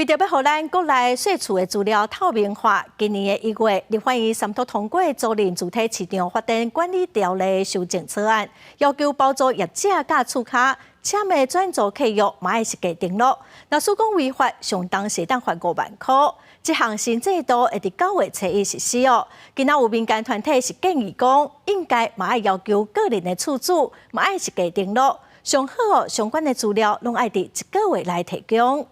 為著欲予咱國內細厝的資料透明化，今年的1月，立法院三讀通過租賃主體市場發展管理條例修正草案，要求包租業者佮厝跤簽的轉租契約嘛愛實價登錄，若使講違法，上重會當罰5萬箍。這項新制度會佇9月初1實施哦。今仔有民間團體是建議講，應該嘛愛要求個人的厝主嘛愛實價登錄，上好哦，相關的資料攏愛佇一個月內提供。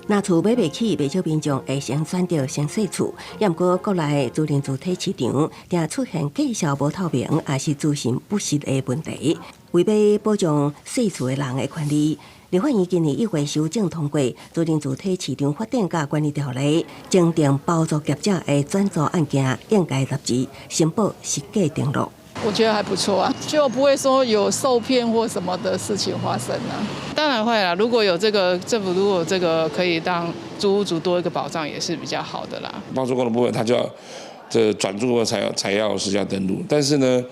若厝買袂起，袂少民眾會先選擇先細厝。猶毋過國內租賃主體市場，定出現價數無透明，抑是資訊不實的問題。為欲保障細厝的人的權利，立法院今年1月修正通過租賃主體市場發展佮管理條例，增訂包租業者的轉租案件應該納入申報實價登錄。我覺得還不錯啊，就不會說有受騙或什麼的事情發生啊。當然會啦，如果有這個政府，如果這個可以當租屋族多一個保障，也是比較好的啦。包租公的部分，他就要這轉租才要實價登錄，但是呢，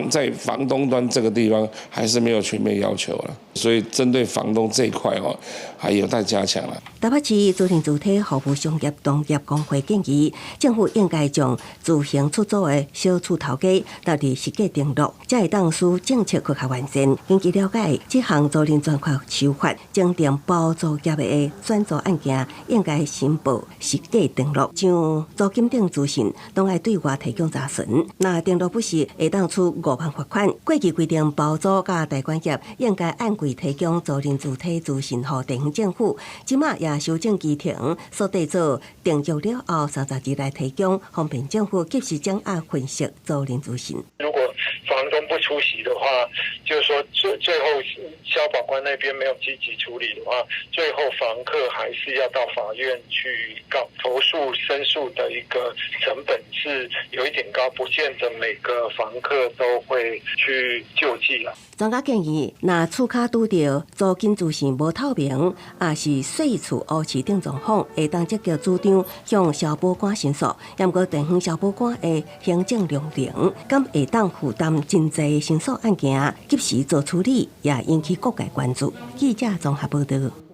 在房東端這個地方還是沒有全面要求啦，所以針對房東這一塊哦，還有待加強啦。台北市租賃主體服務商業同業公會建議，政府應該將自行出租的小厝頭家納入實價登錄，才會當使政策閣較完善。根據了解，這項租賃專法修法，增訂包租業的轉租案件應該申報實價登錄，將租金等資訊攏愛對外提供查詢。若登錄不實，會當處5萬罰款。過去規定包租佮代管業應該按季提供租賃主體資訊予地方政府，這馬也修正規程，鎖定做訂約了後30日來提供，方便政府及時掌握分析租賃資訊。如果房東不出席的話，就是說最後消保官那邊沒有積極處理的話，最後房客還是要到法院去告投訴申訴的一個成本是有一點高，不見得每個房客都會去救濟啦。專家建議，若厝跤拄著租金資訊無透明，抑是細厝烏市等狀況，會當積極主張向消保官申訴。毋過地方消保官的行政量能，敢會當負擔真濟申訴案件，及時做處理，也引起各界關注。記者綜合報道。